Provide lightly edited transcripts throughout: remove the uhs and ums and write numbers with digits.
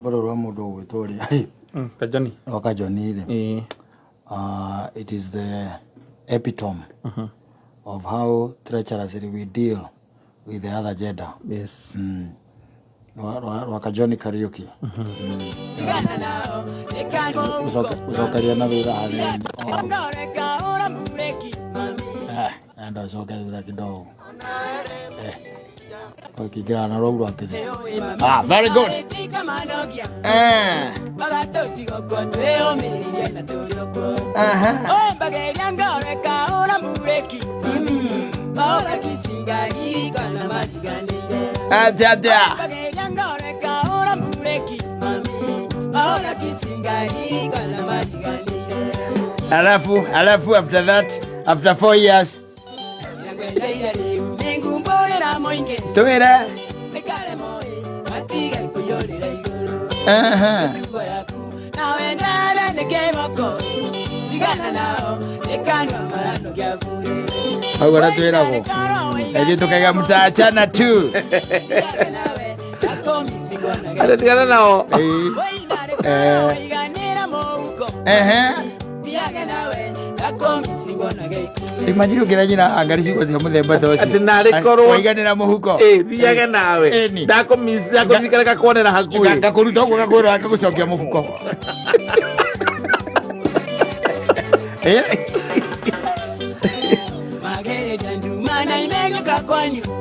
Rwĩmbo rũrũ rwa mũndũ ũgwĩtwo ũrĩa rĩ, Kajoni. Rwa Kajoni rĩ, Ĩĩ. It is the epitome of how treacherously we deal with the other gender. Rwa Kajoni Kariuki. Ũcokeria na thutha hanini. Eh, enda ũcoke thutha kidogo. Eh. Ũkĩingĩra na rũu rwakĩrĩ. Ah, very good. Eh. Aha. Atia atia. Alafu after that, after 4 years, twĩre. Aha. Hau arĩa twĩragwo ithuĩ tũkaiga mtaachana tu. Atĩ tigana nao. Ĩĩ. Eh. Ehe. Imagine ũkĩra nyina angari ciugo cia mũthemba ta ũcio. Atĩ narĩ korwo- Waiganĩra mũhuko. Ĩ, thiage nawe. Ĩni. Ndakũmicikara gakuonera hakuhĩ. Ngakũruta ũguo gakwĩra gagũcokia mũhuko. Eh.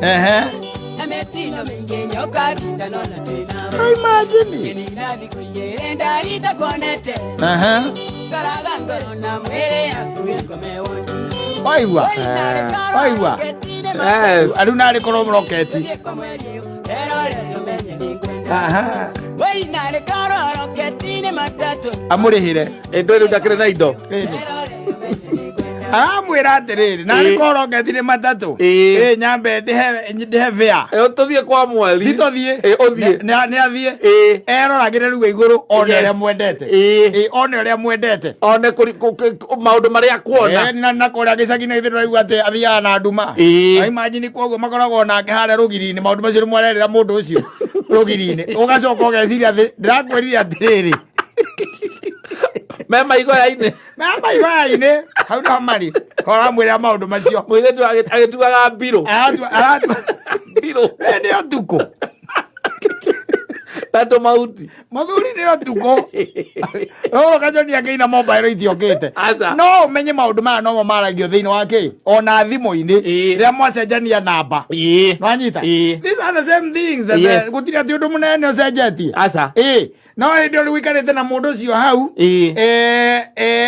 Ehe. Imagine. Aha. Waigua. Waigua. Yes. Rĩu narĩ korwo mũroketi. Aha. Amũrĩhĩre. Ĩ, ndũĩ rĩu ndakĩrĩ na indo. Ĩni. Aramwĩra atĩrĩrĩ, narĩ korwo roketi nĩ matatũ. Ĩĩ. Ĩ, nyambe ndĩhe fare. Ĩ, tũthiĩ kwa mweri. Ti tũthiĩ. Ĩ, ũthiĩ. Nĩ athiĩ. Ĩ. Eroragĩre rĩu igũrũ one Yes. ũrĩa mwendete. Ĩĩ. Ĩ, one ũrĩa mwendete. One maũndũ marĩa kuona. Eh, na kũrĩa gĩcagi-inĩ ithuĩ tũraigua atĩ athiaga na nduma. Ĩĩ. Na imagine koguo makoragwo nake harĩa rũgiri-inĩ, maũndũ macio nĩmo arerĩra mũndũ ũcio rũgiri-inĩ. Ũgacoka ũgeciria atĩ ndĩrakwĩrire atĩrĩrĩ. Me maigoya-inĩ. Maigoya-inĩ hau nĩho marĩ. Ũramwĩra maũndũ macio. Mũirĩtu agĩtuaga mbirũ. Aratua Mbirũ. Ĩ, nĩ ũtukũ. Na tũmahuti. Mũthuri nĩ ũtukũ. Rũrũ Kajoni akĩina mobile itiokĩte. Aca. No ũmenye maũndũ maya nomo maragio thĩinĩ wa kĩ ona thimũ-inĩ Ĩĩ. rĩrĩa mwacenjania namba. Ĩĩ. Nwanyita? Ĩĩ. These are the same things that Yes. gũtirĩ atĩ ũndũ mũnene ũcenjetie. Aca. Ĩĩ. No hĩndĩ ĩyo rĩu ũikarĩte na mũndũ ũcio hau, Ĩĩ.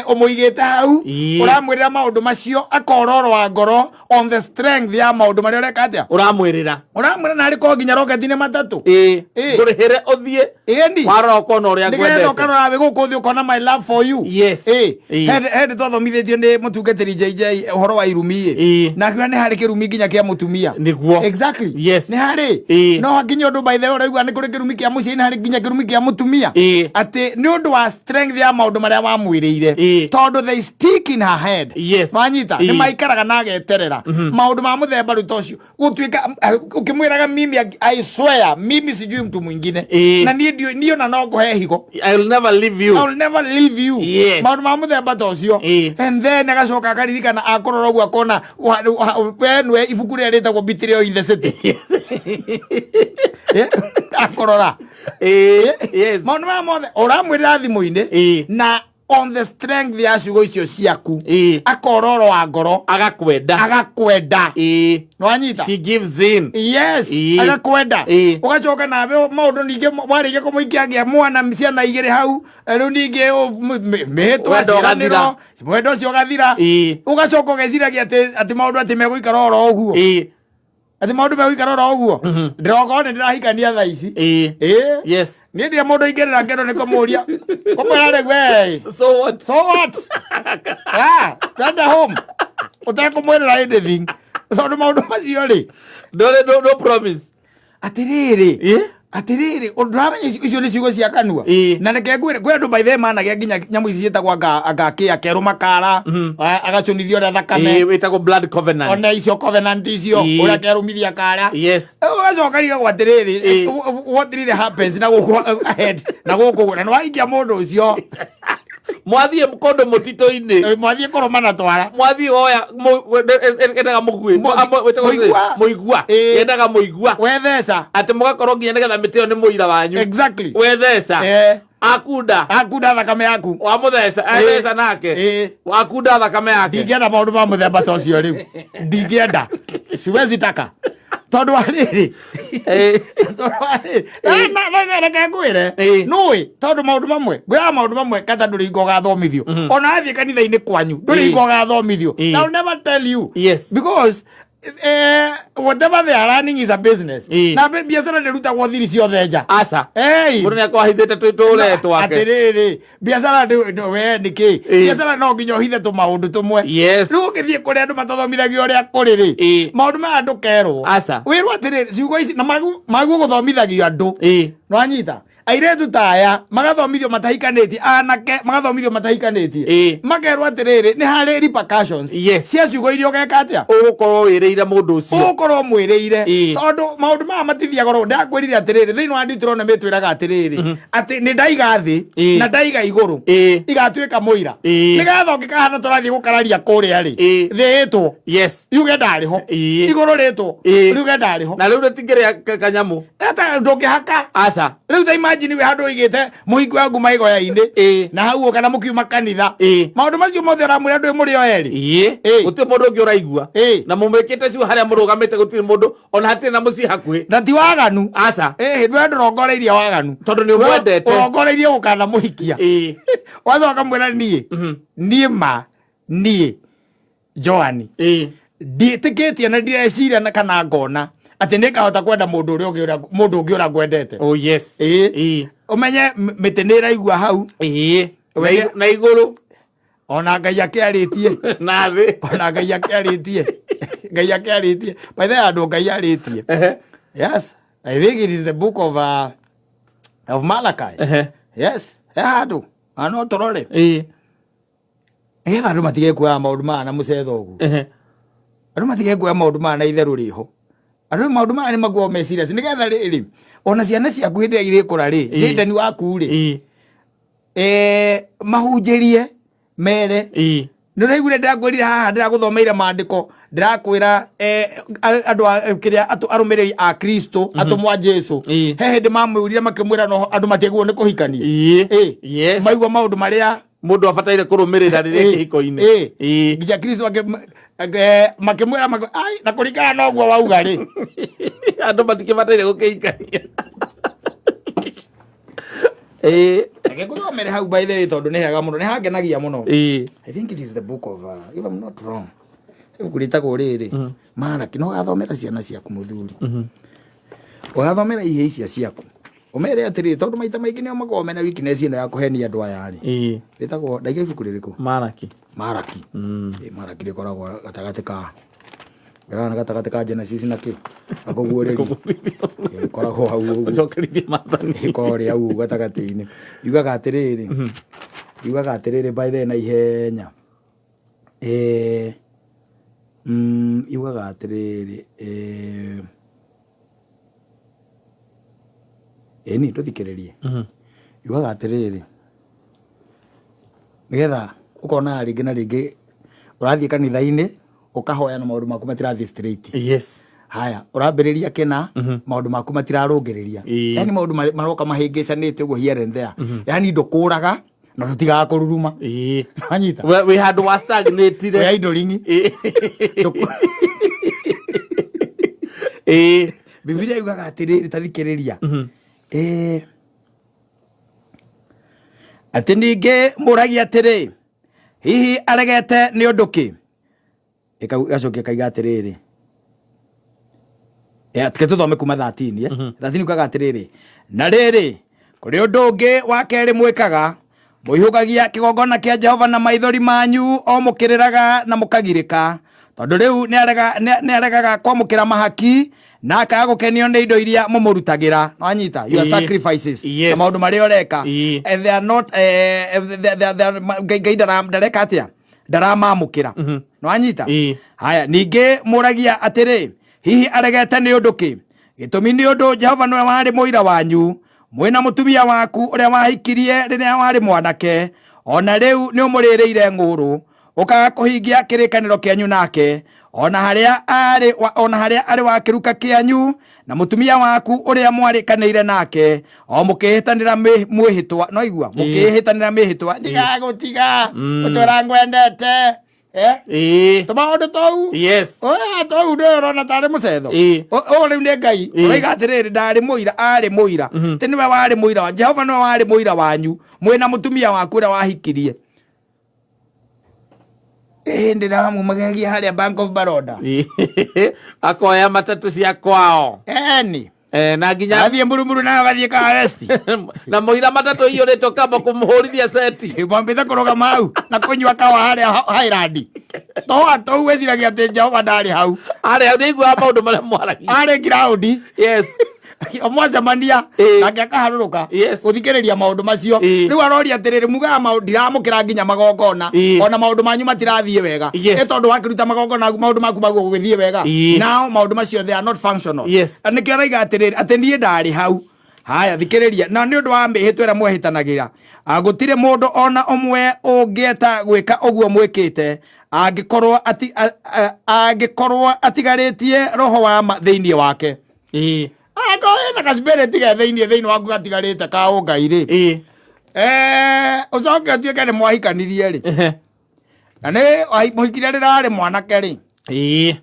ũmũigĩte hau, Ĩĩ. ũramwĩrĩra maũndũ macio akororoa ngoro on the strength ya maũndũ marĩa ũreka atĩa? Ũramwĩrĩra. Ũramwĩra narĩ korwo nginya roketi nĩ matatũ. Ĩĩ. Ĩĩ. Ngũrĩhĩre ũthiĩ. Ĩni. Warora ũkona ũrĩa Nĩgetha ngwendete. ũkarora wĩ gũkũ thĩ ũkona my love for you. Yes. Ĩĩ. Ĩĩ. Hĩndĩ twathomithĩtio nĩ mũtungatĩri JJ ũhoro wa irumi ĩ. Ĩĩ. Na akiuga nĩ harĩ kĩrumi nginya kĩa mũtumia. Nĩguo. Exactly. Yes. Nĩ harĩ. Ĩĩ. No hakinya ũndũ by the way ũraigua nĩ kũrĩ kĩrumi kĩa mũciĩ nĩ harĩ nginya kĩrumi kĩa mũtumia. Ĩĩ. Atĩ nĩ ũndũ wa strength ya maũndũ marĩa wamwĩrĩire. Ĩĩ. Tondũ they stick in her head. Yes. Wanyita? Ĩĩ. Nĩ maikaraga na ageterera. Maũndũ ma mũthemba rĩu ta ũcio. Gũtuĩka ũkĩmwĩraga mimi I swear mimi sijui mtu mwingine. Ĩĩ. Na niĩ ndiũĩ niĩ ona no ngũhe higo. I will never leave you. I will never leave you. Yes. Maũndũ ma mũthemba ta ũcio. Ĩĩ. And then agacoka akaririkana akũrora ũguo akona we nĩwe ibuku rĩrĩa rĩtagwo Betrayal in the City. Eh, akũrora. Ĩĩ. Yes. Maũndũ maya mothe ũramwĩrĩra thimũ-inĩ Ĩĩ. na on the strength ya ciugo icio ciaku Ĩĩ. akororoa ngoro Agakwenda. agakwenda. Ĩĩ. Nĩwanyita? She gives in. Yes. Ĩĩ. Agakwenda. Ĩĩ. Ũgacoka nawe maũndũ ningĩ warĩkia kũmũikia agĩa mwana ciana igĩrĩ hau, rĩu ningĩ mĩhĩtwa Wendo ciĩranĩro ũgathira. Wendo ũcio ũgathira. Ĩĩ. Ũgacoka ũgeciragia atĩ maũndũ atĩ megũikara oro ũguo. Ĩĩ. Atĩ maũndũ megũikara oro ũguo. Ndĩrokorwo nĩ ndĩrahikania thaa ici. Ĩĩ. Ĩĩ. Yes. Niĩ ndirĩ mũndũ ingĩrĩra ngero nĩ kũmũria. Kũmwĩra rĩu we. So what? So what? Ah, twende home. Ũtekũmwĩrĩra anything. Tondũ maũndũ macio rĩ. No, no, no promise. Atĩrĩrĩ. Ĩĩ. Atiriri, ũndũramenya icio nĩ ciugo cia kanua. Ĩĩ. Na reke ngwĩre, kwĩ andũ by the way managĩa nginya nyamũ ici ciĩtagwo anga kĩ akerũ makara, agacũnithio ũrĩa thakame. Ĩĩ, wĩtagwo blood covenant. Ona icio covenant icio, Ĩĩ. ũrĩa kerũmithia kara. Yes. Ũgacoka rigagwo atĩrĩrĩ, Ĩĩ. what really happens na gũkũ ahead, na gũkũ, na nĩwaikia mũndũ ũcio. Mwathiĩ kũndũ mũtitũ-inĩ. Mwathiĩ kũrũmana twara. Mwathiĩ woya endaga mũguĩ. Wĩtagwo kĩ? Mũigua. Mũigua. Ĩĩ. Yendaga mũigua. Wetheca. Atĩ mũgakorwo nginya nĩgetha mĩtĩ ĩyo nĩ mũira wanyu. Exactly. Wetheca. Eh. Akunda. Akunda thakame yaku. Wamũtheca, atheca nake. Ĩĩ. Wakunda thakame yake. Ndingĩenda maũndũ ma mũthemba ta ũcio rĩu. Ndingĩenda. Siwezi taka. Tondũ wa rĩrĩ. Ĩĩ. Tondũ wa rĩrĩ. Na reke ngwĩre. Ĩĩ. Nũĩ tondũ maũndũ mamwe, ngwĩraga maũndũ mamwe kata ndũrĩ hingo ũgathomithio. Ona wathiĩ kanitha-inĩ kwanyu, ndũrĩ Ĩĩ. hingo ũgathomithio. Ĩĩ. I'll never tell you. Yes. Because whatever they are running is a business. Ĩĩ. Na biacara ndĩrutagwo thiri ciothe nja. Aca. Hey. Mũndũ nĩakorwo ahithĩte twĩtũre twake. Atĩrĩrĩ, biacara we nĩkĩ? Ĩĩ. Biacara no nginya ũhithe tũmaũndũ tũmwe. Yes. Rĩu ũngĩthiĩ kũrĩa andũ matathomithagio ũrĩa kũrĩ rĩ, Ĩĩ. maũndũ maya ndũkerwo. Aca. Wĩrwo atĩrĩrĩ, ciugo ici na magu gũthomithagio andũ. Ĩĩ. Nĩwanyita? Airĩtu ta aya magathomithio matahikanĩtie, anake magathomithio matahikanĩtie. Ĩĩ. Makerwo atĩrĩrĩ, nĩ harĩ repercussions Yes. cia ciugo iria ũgeka atĩa? Ũgũkorwo wĩrĩire mũndũ ũcio. Ũgũkorwo mwĩrĩire. Ĩĩ. Tondũ maũndũ maya matithiaga oro ndakwĩrire atĩrĩrĩ, thĩinĩ wa Deuteronomy ĩtwĩraga atĩrĩrĩ, atĩ nĩ ndaiga thĩ Ĩĩ. na ndaiga igũrũ Ĩĩ. igatuĩka mũira. Ĩĩ. Nĩgetha ũngĩkahana tũrathiĩ gũkararia kũrĩa rĩ, Ĩĩ. thĩ ĩtwo Yes. yuge ndarĩ ho, Ĩĩ. igũrũ rĩtwo Ĩĩ. riuge ndarĩ ho. Na rĩu rĩtingĩrĩa kanyamũ. Ata ndũngĩhaka. Aca. Rĩu ta imagine wĩ handũ ũigĩte mũhingo wa nguma igoya-inĩ Ĩĩ. na hau kana mũkiuma kanitha. Ĩĩ. Maũndũ macio mothe ũramwĩra ndwĩ mũrĩ o erĩ. Ĩĩ. Ĩĩ. Gũtirĩ mũndũ ũngĩ ũraigua. Ĩĩ. Na mũmĩkĩte ciugo harĩa mũrũgamĩte gũtirĩ mũndũ ona hatirĩ na mũciĩ hakuhĩ. Na ti waganu. Aca. Ĩĩ, ndwe ndũrongoreirie waganu. Tondũ nĩ ũmwendete. Ũrongoreirie gũkanamũhikia. Ĩĩ. Wacoka ũkamwĩra niĩ. Niĩ ma niĩ Joani. Ĩĩ. Ndiĩtĩkĩtie na ndireciria na kana ngona atĩ nĩngahota kwenda mũndũ ũrĩa ũngĩ ũrĩa mũndũ ũngĩ ũrĩa ngwendete. Oh yes. Ĩĩ. Ĩĩ. Ũmenye mĩtĩ nĩ ĩraigua hau. Ĩĩ. Ũmenye- Na igũrũ. Ona Ngai akĩarĩtie. Na thĩ. Ona Ngai akĩarĩtie. Ngai akĩarĩtie. By the way, andũ Ngai arĩtie. Ehe. Yes. I think it is the book of Malachi. Ehe. Yes. He handũ. Na no tũrore. Ĩĩ. Nĩgetha andũ matige kuoya maũndũ maya na mũcetho ũguo. Ehe. Andũ matige kuoya maũndũ maya na itherũ rĩho. Andũ maũndũ maya nĩ makuoya me serious. Nĩgetha rĩrĩ, ona ciana ciaku hĩndĩ ĩrĩa irĩkũra rĩ, Ĩĩ. Jayden waku rĩ, Ĩĩ. mahunjĩrie mere. Ĩĩ. Nĩ ũraiguire ndĩrakwĩrire haha ndĩragũthomeire maandĩko, ndĩrakwĩra andũ a kĩrĩa arũmĩrĩri a Kristo, atũmwo a Jesu. Ĩĩ. He hĩndĩ mamwĩrire makĩmwĩra no andũ matiagĩrĩirwo nĩ kũhikania. Ĩĩ. Ĩĩ. Yes. Maigua maũndũ marĩa Mũndũ abataire kũrũmĩrĩra rĩrĩa Ĩĩ. kĩhiko-inĩ. Ĩĩ. Ĩĩ. Nginya Kristo makĩmwĩra ai, na kũringana na ũguo wauga rĩ. Andũ matikĩbataire gũkĩhikania. Ĩĩ. Reke ngũthomere hau by the way tondũ nĩ hega mũno, nĩ hangenagia mũno. Ĩĩ. I think it is the book of if I'm not wrong. Ibuku rĩtagwo rĩrĩ, Malaki, no ũgathomera ciana ciaku mũthuri. Ũgathomera ihĩĩ icio ciaku. Ũmere atĩrĩrĩ, tondũ maita maingĩ nĩo makoragwo mena weakness ĩno ya kũhenia andũ aya rĩ. Ĩĩ. Rĩtagwo, ndaiga ibuku rĩrĩkũ? Malaki. Malaki. Ĩĩ, Malaki rĩkoragwo gatagatĩ ka Ngĩrora nĩ gatagatĩ ka Genesis na kĩ? Na kũguũrĩrio. Ĩkoragwo hau ũguo. Ũcokerithie maathani. Ĩkoragwo rĩ hau gatagatĩ-inĩ. Yugaga atĩrĩrĩ, yugaga atĩrĩrĩ by the way na ihenya. Yugaga atĩrĩrĩ, ĩni ndũthikĩrĩrie. Yugaga atĩrĩrĩ, nĩgetha ũkona rĩngĩ na rĩngĩ ũrathiĩ kanitha-inĩ ũkahoya na maũndũ maku matirathiĩ straight. Yes. Haya, ũrambĩrĩria kĩna, maũndũ maku matirarũngĩrĩria. Ĩĩ. Yaani maũndũ maroka mahĩngĩcanĩte ũguo here and there. Yaani ndũkũraga na ndũtigaga kũruruma. Ĩĩ. Wanyita? Wĩ handũ wa stagnate-ire. Wĩ idling. Ĩĩ. Ĩĩ. Bibilia yugaga atĩrĩrĩ, ta thikĩrĩria. Atĩ ningĩ mũragia atĩrĩ, hihi aregete nĩ ũndũ kĩ? Ĩgacokia kaiga atĩrĩrĩ. Reke tũthome kuma 13, eh? 13 yugaga atĩrĩrĩ, na rĩrĩ, kũrĩ ũndũ ũngĩ wa kerĩ mwĩkaga, mũihũgagia kĩgongona kĩa Jehova na maithori manyu o mũkĩrĩraga na mũkagirĩka, Tondũ rĩu nĩaregaga kwamũkĩra mahaki na akaga gũkenio nĩ indo iria mũmũrutagĩra. Wanyita? Your sacrifices na maũndũ marĩa ũreka. And they are not, Ngai ndareka atĩa? Ndaramamũkĩra. Nĩwanyita? Haya, ningĩ mũragia atĩrĩ, hihi aregete nĩ ũndũ kĩ? Gĩtũmi nĩ ũndũ Jehova nĩwe warĩ mũira wanyu, mwĩna mũtumia waku ũrĩa wahikirie rĩrĩa warĩ mwanake, o na rĩu nĩ ũmũrĩrĩire ng'ũũrũ, ũkaga kũhingia kĩrĩkanĩro kĩanyu nake, ona harĩa arĩ ona harĩa arĩ wa kĩruka kĩanyu na mũtumia waku ũrĩa mwarĩkanĩire nake, o mũkĩhĩtanĩra mwĩhĩtwa. No igua, mũkĩhĩtanĩra mĩhĩtwa, ndigagũtiga, ũtwĩra ngwendete. Tũmaũndũ tũu. Oya, tũu ndũ ũrona tarĩ mũcetho. Ũyũ rĩu nĩ Ngai. Ũraiga atĩrĩrĩ, ndarĩ mũira, arĩ mũira. Ti nĩwe warĩ mũira wa Jehova, nĩwe warĩ mũira wanyu mwĩna mũtumia waku ũrĩa wahikirie hĩndĩ ĩrĩa wamumagĩria harĩa Bank of Baroda. Akoya matatũ cia kwao. Eni. Na nginya athiĩ mburumuru nayo gathiĩ ka West. Na mũira matatũ iyũrĩtwo kamba kũmũhũrithia seti. Mwambĩte kũrũgama hau na kũnyua kawa harĩa Highland. Toa tũu wĩciragia atĩ Jehova ndarĩ hau. Arĩ hau, nĩaiguaga maũndũ marĩa mwaragia. Arĩ ground. Mwacemania nake akaharũrũka gũthikĩrĩria maũndũ macio. Rĩu aroria atĩrĩrĩ, mugaga maũndũ ndiramũkĩra nginya magongona, ona maũndũ manyu matirathiĩ wega. Ĩ tondũ wakĩruta magongona maũndũ maku maguo gũgĩthiĩ wega. Nao maũndũ macio they are not functional. Na nĩkĩo araiga atĩrĩrĩ, atĩ niĩ ndarĩ hau. Haya, thikĩrĩria. Na nĩ ũndũ wa mĩhĩtwa ĩrĩa mwehĩtanagĩra, gũtirĩ mũndũ ona ũmwe ũngĩeta gwĩka ũguo mwĩkĩte, angĩkorwo angĩkorwo atigarĩtie roho wa ma thĩinĩ wake. Angĩkorwo wĩna gaspirit ge thĩinĩ waku gatigarĩte ka ũngai rĩ, ũcoke ũtuĩke nĩ mwahikanirie rĩ, na nĩ mũhikire rĩrĩa arĩ mwanake rĩ,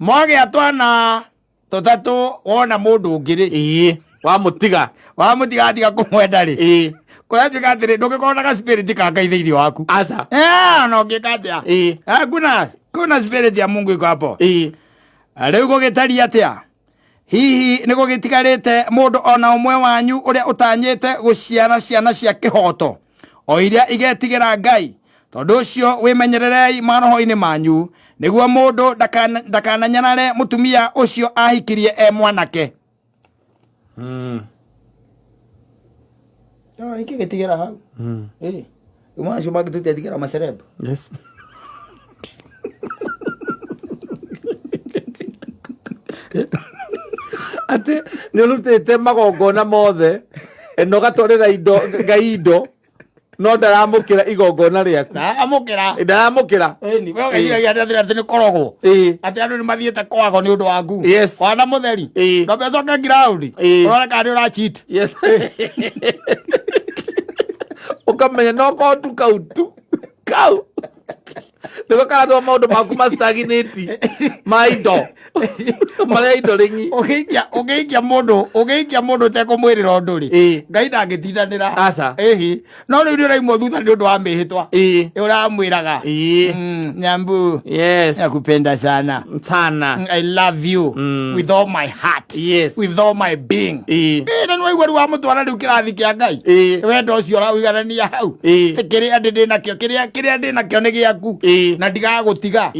mwagĩa twana tũtatũ, wona mũndũ ũngĩ rĩ, Wamũtiga. Wamũtiga, atiga kũmwenda rĩ, kũratuĩka atĩrĩ, ndũngĩkorwo na gaspirit ka Ngai thĩinĩ waku. Aca. Na ũngĩka atĩa? Kuna spirit ya Mungu iko hapo. Rĩu gũgĩtariĩ atĩa? Hihi nĩ gũgĩtigarĩte mũndũ ona ũmwe wanyu ũrĩa ũtanyĩte gũciara ciana cia kĩhoto, o iria igetigĩra Ngai? Tondũ ũcio wĩmenyererei maroho-inĩ manyu, nĩguo mũndũ ndakananyarare mũtumia ũcio ahikirie e mwanake. No, nĩkĩ gĩtigĩra hau? Imwe acio mangĩtũtetigĩra maceleb. Atĩ nĩ ũrutĩte magongona mothe na ũgatwarĩra indo Ngai indo, no ndaramũkĩra igongona rĩaku. Ndaramũkĩra. Ndaramũkĩra. Ĩni, we ũgeciragia atĩ nĩ korogwo. Atĩ andũ nĩ mathiĩte kwago nĩ ũndũ waku. Wana mũtheri. Na ũcoke ground. Ũrore kana nĩ ũra cheat. Ũkamenya no korwo tu kau tu kau nĩko karatũma maũndũ maku ma stagnate ma indo marĩa indo rĩng'i. Ũngĩikia mũndũ ũtekũmwĩrĩra ũndũ rĩ, Ngai ndangĩtindanĩra. Aca. Ĩhi, no rĩu nĩ ũraimwo thutha nĩ ũndũ wa mĩhĩtwa ũramwĩraga. Nyambu, nakupenda sana. Sana. I love you with all my heart, with all my being. Na nĩ waigua rĩu wamũtwara rĩu kĩrathi kĩa Ngai. Wendo ũcio ũrauiganania hau. Ti kĩrĩa ndĩ nakĩo, kĩrĩa ndĩ nakĩo nĩ gĩaku. Na ndigagũtiga.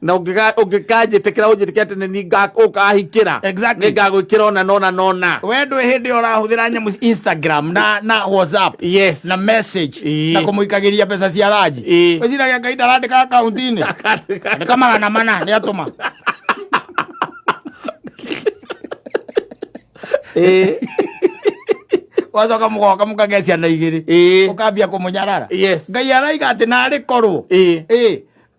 Na ũngĩkanjĩtĩkĩra, ũnjĩtĩkĩre atĩ nĩ niĩ ũkahikĩra. Nĩ ngagwĩkĩra ona nona nona. We ndwĩ hĩndĩ ĩyo ũrahũthĩra nyamũ Instagram na WhatsApp na message na kũmũikagĩria mbeca cia ranji. Wĩciragia Ngai ndarandĩka akaunti-inĩ? Andĩka 400 nĩ atũma. Wacoka mũgoka mũkagĩa ciana igĩrĩ. Ũkambia kũmũnyarara. Ngai araiga atĩ narĩ korwo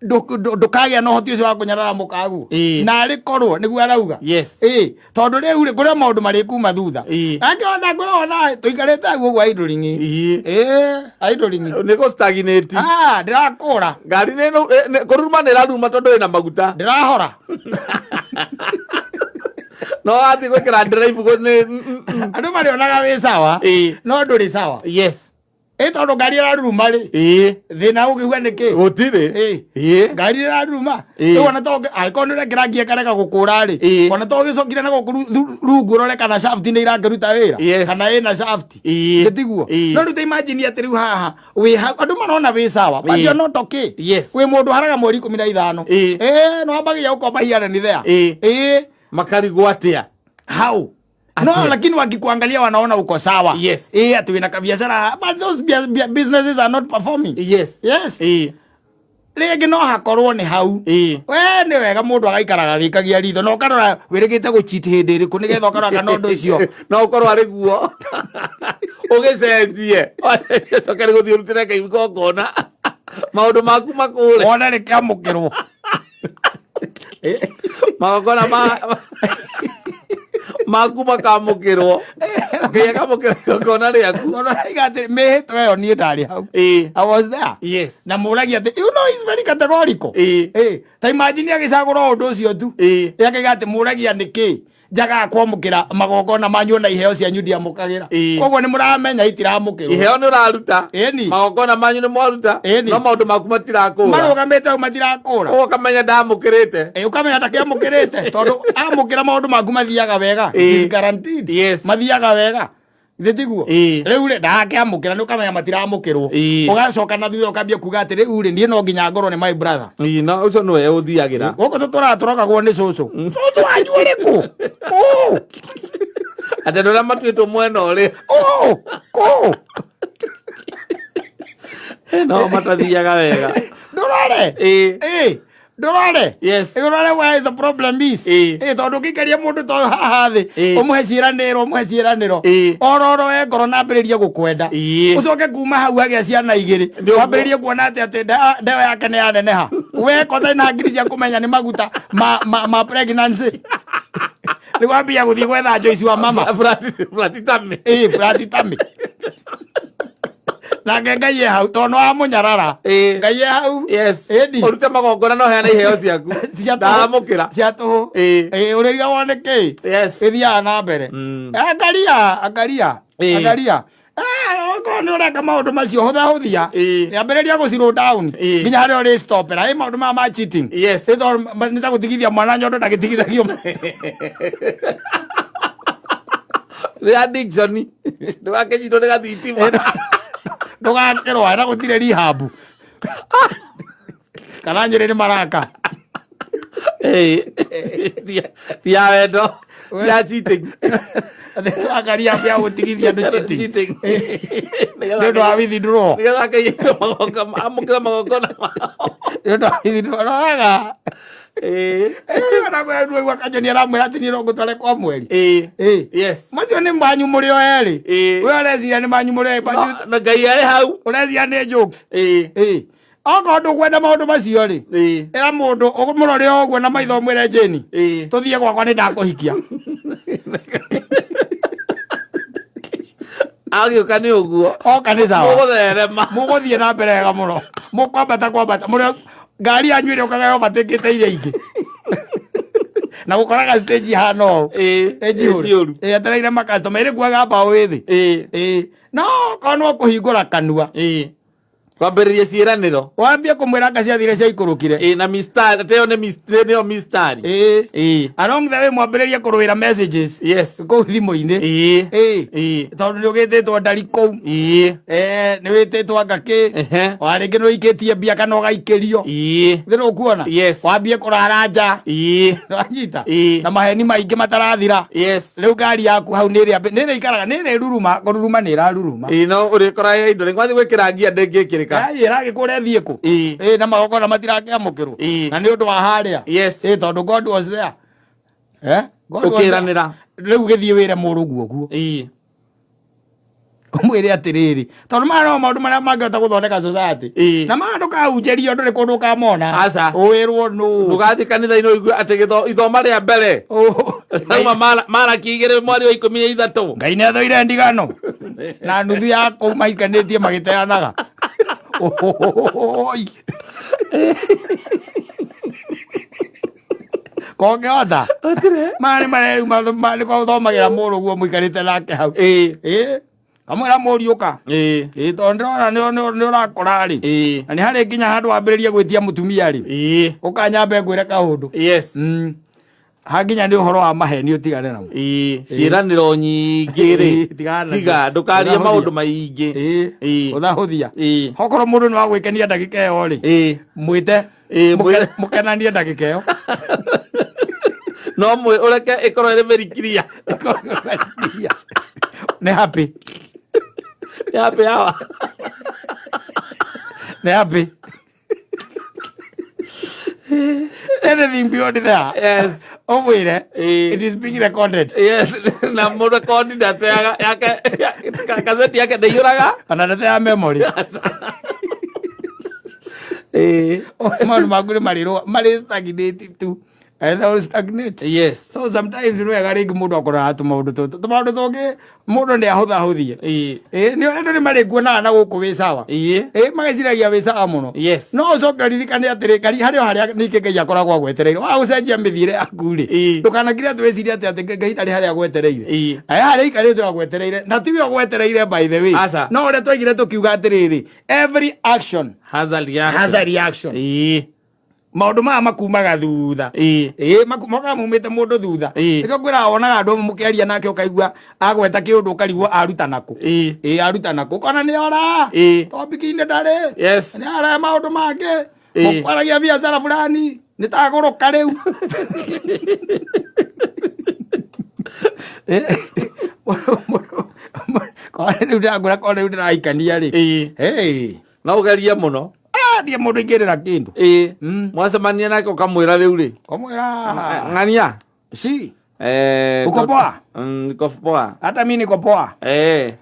ndũkagĩa na ũhoti ũcio wa kũnyarara mũkaguo. Narĩ korwo nĩguo arauga. Tondũ rĩu rĩ, kũrĩ maũndũ marĩkuma thutha. Angĩona ngũrona tũikarĩte hau ũguo idling. Idling. Nĩ gũ stagnate. Ah, ndĩrakũra. Ngari nĩ kũruruma nĩ ĩraruruma tondũ ĩna maguta. Ndĩrahora. No wathiĩ gwĩkĩra drive nĩ Andũ marĩonaga wĩ sawa, no ndũrĩ sawa. Ĩ tondũ ngari ĩraruruma rĩ, thĩna ũngĩigua nĩ kĩ? Gũtirĩ. Ĩ. Ngari ĩraruruma. Rĩu ona to angĩkorwo nĩ ũrekĩra ngia ĩkarega gũkũra rĩ, ona to ũgĩcokire na gũkũ rungu ũrore kana shaft nĩ irakĩruta wĩra, kana ĩna shaft. Nĩ tiguo? No rĩu ta imagine atĩ rĩu haha wĩ hau andũ marona wĩ sawa, but you're not okay. Wĩ mũndũ haraga mweri 15. Ĩ, no wambagia gũkomba here and there. Ĩ. Makarigwo atĩa? How? No, lakini wakikuangalia wanaona uko sawa. Eh, ati wina kabiashara, but those businesses are not performing. Yes. Rĩngĩ no hakorwo nĩ hau. We nĩ wega mũndũ agaikaraga agĩikagia ritho na ũkarora wĩrĩgĩte gũcheat hĩndĩ ĩrĩkũ nĩgetha ũkarora kana ũndũ ũcio No ũkorwo arĩ guo ũgĩcenjie, wacenjia coke nĩ gũthiĩ ũrutĩre Ngai igongona, maũndũ maku makũre. Wone rĩkĩamũkĩrwo. Magongona maku makamũkĩrwo, Ngai akamũkĩra igongona rĩaku. Tondũ araiga atĩ mĩhĩtwa ĩyo niĩ ndarĩ hau. I was there. Na mũragia atĩ, you know, he's very categorical. Ta imagine agĩcagũra ũndũ ũcio tu. Akaiga atĩ mũragia nĩkĩ njagaga kwamũkĩra magongona manyu na iheo cianyu ndiamũkagĩra. Koguo nĩ mũramenya itiramũkĩrwo. Iheo nĩ ũraruta. Ĩni. Magongona manyu nĩ mwaruta. Ĩni. No maũndũ maku matirakũra. Marũgamĩte hau matirakũra. Ũguo ũkamenya ndamũkĩrĩte. Ĩ, ũkamenya ndakĩamũkĩrĩte tondũ amũkĩra maũndũ maku mathiaga wega. It is guaranteed. Mathiaga wega. Githĩ tiguo? Rĩu rĩ, ndakĩamũkĩra nĩ ũkamenya matiramũkĩrwo. Ũgacoka na thutha ũkambia kuga atĩ rĩu rĩ, niĩ no nginya ngorwo nĩ my brother. Ĩĩ, na ũcio nĩwe ũthiagĩra. Gũkũ tũtũraga tũrogagwo nĩ cũcũ. Cũcũ wanyu ũrĩkũ? Kũ? Atĩ andũ arĩa matuĩtwo mwena ũrĩa. Kũ? Kũ? No matathiaga wega. Ndũrore? Ĩĩ. Ndũrore? Ũrore where the problem is. Ĩĩ, tondũ ũngĩikaria mũndũ ta ũyũ haha thĩ, ũmũhe ciĩranĩro, ũmũhe ciĩranĩro. Ororo we ngoro na ambĩrĩrie gũkwenda. Ũcoke kuma hau agĩa ciana igĩrĩ. Wambĩrĩrie kuona atĩ atĩ ndewa yake nĩ yaneneha. We ko ũtarĩ na ngiri cia kũmenya nĩ maguta ma pregnancy. Rĩu wambia gũthiĩ gwetha Joyce wa mama. Flat tummy. Ĩĩ, flat tummy. Nake Ngai e hau tondũ nĩwamũnyarara. Ngai e hau. Ĩni. Ũrute magongona na ũheane iheo ciaku. Cia tũhũ. Ndamũkĩra. Cia tũhũ. Ĩĩ, ũrĩrigagwo nĩ kĩ? Ĩthiaga na mbere. Angaria, angaria, angaria. Okorwo nĩ ũreka maũndũ macio hũthahũthia. Ambĩrĩria gũ slow down. Nginya harĩa ũrĩ stopera. Ĩ maũndũ maya ma cheating. Ĩ tondũ nĩ ta gũtigithia mwana nyondo ndagĩtigithagio. Nĩ addiction. Ndũgakĩnyitwo nĩ gathitima. Ndũgakĩrwara na gũtirĩ rehab. Kana Nyĩrĩ nĩ maraka. Ti ya wendo, ti ya cheating. Angaria ambia gũtigithia andũ cheating. Cheating. Nĩ ũndũ wa withdraw. Nĩgetha akaiyũria magongona, amũkĩre magongona mao. Nĩ ũndũ wa withdraw. Roraga. Ona kwĩra Kajoni aramwĩra atĩ niĩ no ngũtware kwa mweri. Macio nĩ manyu mũrĩ o erĩ. We ũreciria nĩ manyu mũrĩ o erĩ. Na Ngai arĩ hau. Ũreciria nĩ jokes. Okorwo ndũkwenda maũndũ macio rĩ, ĩra mũndũ ũmũrore o ũguo na maitho ũmwĩre Jane, tũthiĩ gwakwa nĩ ndakũhikia. Agĩũka nĩ ũguo. Oka nĩ sawa. Mũgũtherema. Mũgũthiĩ na mbere wega mũno. Mũkwambata kwambata. Mũrĩ ngari yanyu ĩrĩa ũkaga yobatĩkĩte iria ingĩ. Na gũkoraga stage ihana ũũ. Ĩ njihũru. Ĩ etereire makastoma ĩrĩ kuaga mbaũ ĩ thĩ. Ĩ. No okorwo no kũhingũra kanua. Kwambĩrĩria ciĩranĩro. Wambie kũmwĩra anga ciathire ciaikũrũkire. Ĩ, na mistari, atĩ ĩyo nĩ nĩyo mistari. Ĩ. Along the way mwambĩrĩrie kũrũĩra messages. Kũu thimũ-inĩ. Ĩ. Tondũ nĩ ũgĩtĩtwo ndari kũu. Nĩ wĩtĩtwo anga kĩ. Ona rĩngĩ nĩ ũikĩtie mbia kana ũgaikĩrio. Thĩ nĩ ũkuona? Wambie kũrara nja. Nĩwanyita? Na maheni maingĩ matarathira. Rĩu ngari yaku hau nĩ ĩrĩa nĩ ĩrĩa ikaraga nĩ ĩrĩa ĩruruma kũruruma nĩ ĩraruruma. Ĩ, no ũrĩkora ya indo rĩngĩ wathiĩ gwĩkĩra ngia ndĩngĩkĩrĩka. Ĩ, ĩragĩkũra ĩthiĩ kũ? Ĩ, na magongona matirakĩamũkĩrwo. Na nĩ ũndũ wa harĩa. Ĩ, tondũ God was there. God was there. Ũkĩranĩra. Rĩu gĩthiĩ wĩre mũrũguo ũguo. Ũmwĩre atĩrĩrĩ, tondũ maya no maũndũ marĩa mangĩhota gũthondeka society. Na maya ndũkahunjĩrio ndũrĩ kũndũ ũkamona. Aca. Ũwĩrwo nũ. Ndũgathiĩ kanitha-inĩ ũigue atĩ ithoma rĩa mbere. Rauma Maraki igĩrĩ mweri wa 13. Ngai nĩ athũire ndigano. Na nuthu ya kũu maikanĩtie magĩteanaga. Oi. Kongĩhota. Maya nĩ marĩa rĩu nĩ gũthomagĩra mũrũguo mũikarĩte nake hau. Kamwĩra mũriũka. Ĩĩ, tondũ ndĩrona nĩ ũrakũra rĩ. Na nĩ harĩ nginya handũ wambĩrĩrie gwĩtia mũtumia rĩ. Ũkanyambe ngwĩre kaũndũ. Hanginya nĩ ũhoro wa maheni ũtigane namo. Ciĩranĩro nyingĩ rĩ. Tigana nacio. Tiga ndũkarie Ũthahũthia. maũndũ maingĩ. Ũthahũthia. Okorwo mũndũ nĩ wa gwĩkenia ndagĩka ĩyo rĩ, mwĩte. Mũkenanie ndagĩka ĩyo. No ũreke ĩkorwo ĩrĩ very clear. Nĩ happy. Nĩ happy hour. Nĩ happy. Anything beyond there. Yes. Ũmwĩre. It is being recorded. Yes, na mũrekondi ndateaga yake kaseti yake ndaiyũraga. Ona ndateaga memory. Maũndũ maku nĩ marĩrũa marĩ stagnate tu. And they will stagnate. Yes. So sometimes nĩ wega rĩngĩ mũndũ akoraga tũmaũndũ tũtũ tũmaũndũ tũngĩ mũndũ nĩ ahũthahũthie. Nĩ andũ nĩ marĩkuonaga na gũkũ wĩ sawa. Mageciragia wĩ sawa mũno. Yes. No ũcoke ũririkane atĩrĩ kari harĩ o harĩa ningĩ Ngai akoragwo agwetereire. Wa gũcenjia mĩthiĩre yaku rĩ. Ndũkanakire atĩ wĩcirie atĩ atĩ Ngai ndarĩ harĩa agwetereire. Aya harĩa aikarĩte agwetereire na tiwe ũgwetereire by the way. Aca. No ũrĩa twaigire tũkiuga atĩrĩrĩ, every action Has a reaction. has a reaction. Maũndũ maya makumaga thutha. Mokaga maumĩte mũndũ thutha. Nĩkĩo ngwĩraga wonaga andũ amwe mũkĩaria nake ũkaigua agweta kĩũndũ ũkarigwo aruta nakũ. Aruta nakũ ũkona nĩ ora. Topic-inĩ ndarĩ. Yes. Nĩ ara maũndũ mangĩ. Mũkwaragia biacara fulani nĩ tagũrũka rĩu. Rĩu ndĩrakwĩra korwo rĩu ndĩrahikania rĩ. Hey. No ũgerie mũno. Ndiĩ mũndũ ingĩrĩra kĩndũ. Mwacemania nake ũkamwĩra rĩu rĩ. Kamwĩra. Ng'ania. Si. Uko poa? Niko poa. Hata mi niko poa.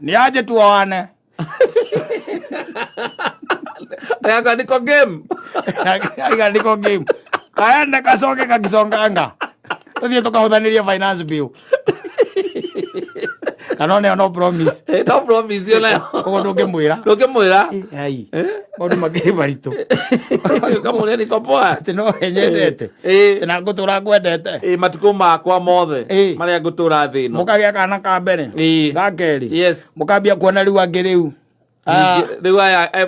Ni aje tuoane. Agakora niko game. Aiga niko game. Kaende kacoke kakiconganga. Tuthiĩ tũkahũthanĩrie finance bill. Kana onayo no promise. No promise yo nayo. Ũguo ndũngĩmwĩra. Ndũngĩmwĩra. Ai. Maũndũ makĩrĩ maritũ. Ũkamũria niko poa. Atĩ no nyendete. Atĩ na ngũtũra ngwendete. Matukũ makwa mothe marĩa ngũtũra thĩ ĩno. Mũkagĩa kana ka mbere. Ga kerĩ. Yes. Mũkambia kuona rĩu angĩ rĩu. Rĩu aya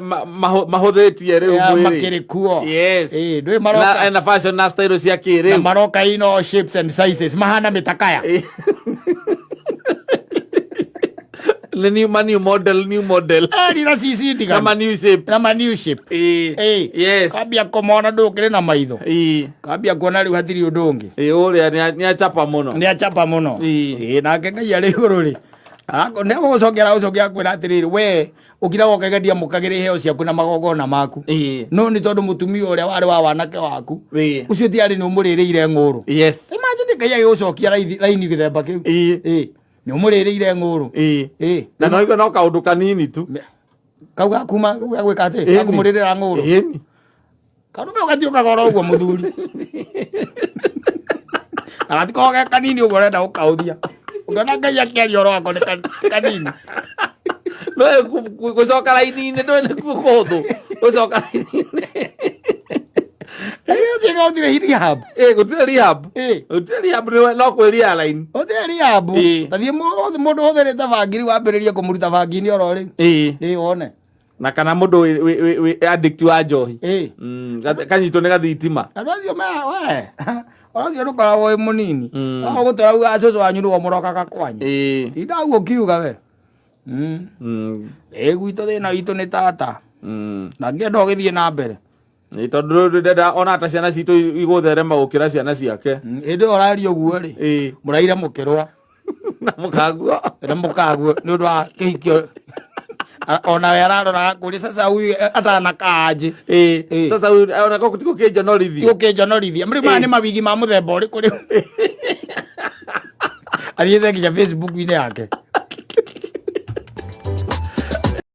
mahũthĩtie rĩu mwĩrĩ. Makĩrĩ kuo. Yes. Ndũĩ maroka. Na fashion na style cia kĩrĩu. Na maroka in all shapes and sizes. Mahana mĩtakaya. Nĩ new, ma new model, new model. Ni na CC Na ma new shape. Na ma new shape. Yes. Kambia kũmona ndũkĩrĩ na maitho. Kambia kuona rĩu hatirĩ ũndũ ũngĩ. Ũrĩa nĩ achapa mũno. Nĩ achapa mũno. Nake Ngai arĩ igũrũ rĩ. Nĩ gũgũcokera ũcoke akwĩra atĩrĩrĩ, we ũkiraga ũkegendia mũkagĩre iheo ciaku na magongona maku. No nĩ tondũ mũtumia ũrĩa warĩ wa wanake waku. Ũcio ti arĩ nĩ ũmũrĩrĩire ng'ũrũ. Yes. Imagine Ngai agĩgũcokia raini gĩthemba kĩu. Nĩ ũmũrĩrĩire ng'ũrũ. Na no igua no kaũndũ kanini tu. Kau gakuma gagwĩka atĩ? Gakũmũrĩrĩra ng'ũrũ. Kaũndũ kau gatiũkaga oro ũguo mũthuri. Na gatikoragwo ge kanini ũguo ũrenda gũkaũthia. Ũngĩona Ngai akĩaria ũhoro wako nĩ kanini. No gũcoka raini-inĩ ndũĩ nĩ kũhũthũ. Gũcoka raini-inĩ. Gũtirĩ rehab. Gũtirĩ rehab. Gũtirĩ rehab no kwĩ realign. Gũtirĩ rehab. Ta thiĩ mũndũ ũhũthĩrĩte bangiri wambĩrĩrie kũmũruta bangi-inĩ oro rĩu. Wone. Na kana mũndũ wĩ addict wa njohi. Kanyitwo nĩ gathitima. Andũ acio we. Ũhoro ũcio ndũkoragwo wĩ mũnini. No gũtũra ugaga cũcũ wanyu nĩwe mũrokaga kwanyu. Tinda ũguo ũkiuga we. Gwitũ thĩna witũ nĩ tata. Na ngĩenda ũgĩthiĩ na mbere. Tondũ ndenda ona ta ciana citũ igũtherema gũkĩra ciana ciake. Hĩndĩ ĩyo ũraria ũguo rĩ, mũraire mũkĩrũa. Na mũkaguo. Na mũkaguo nĩ ũndũ wa kĩhikio. Ona we ararora akũria sasa huyu atanakaa aje. Sasa huyu ona ko ti gũkĩnjonorithia. Ti gũkĩnjonorithia. Rĩu maya nĩ mawigi ma mũthemba ũrĩkũ rĩu? Athiĩte nginya Facebook-inĩ yake.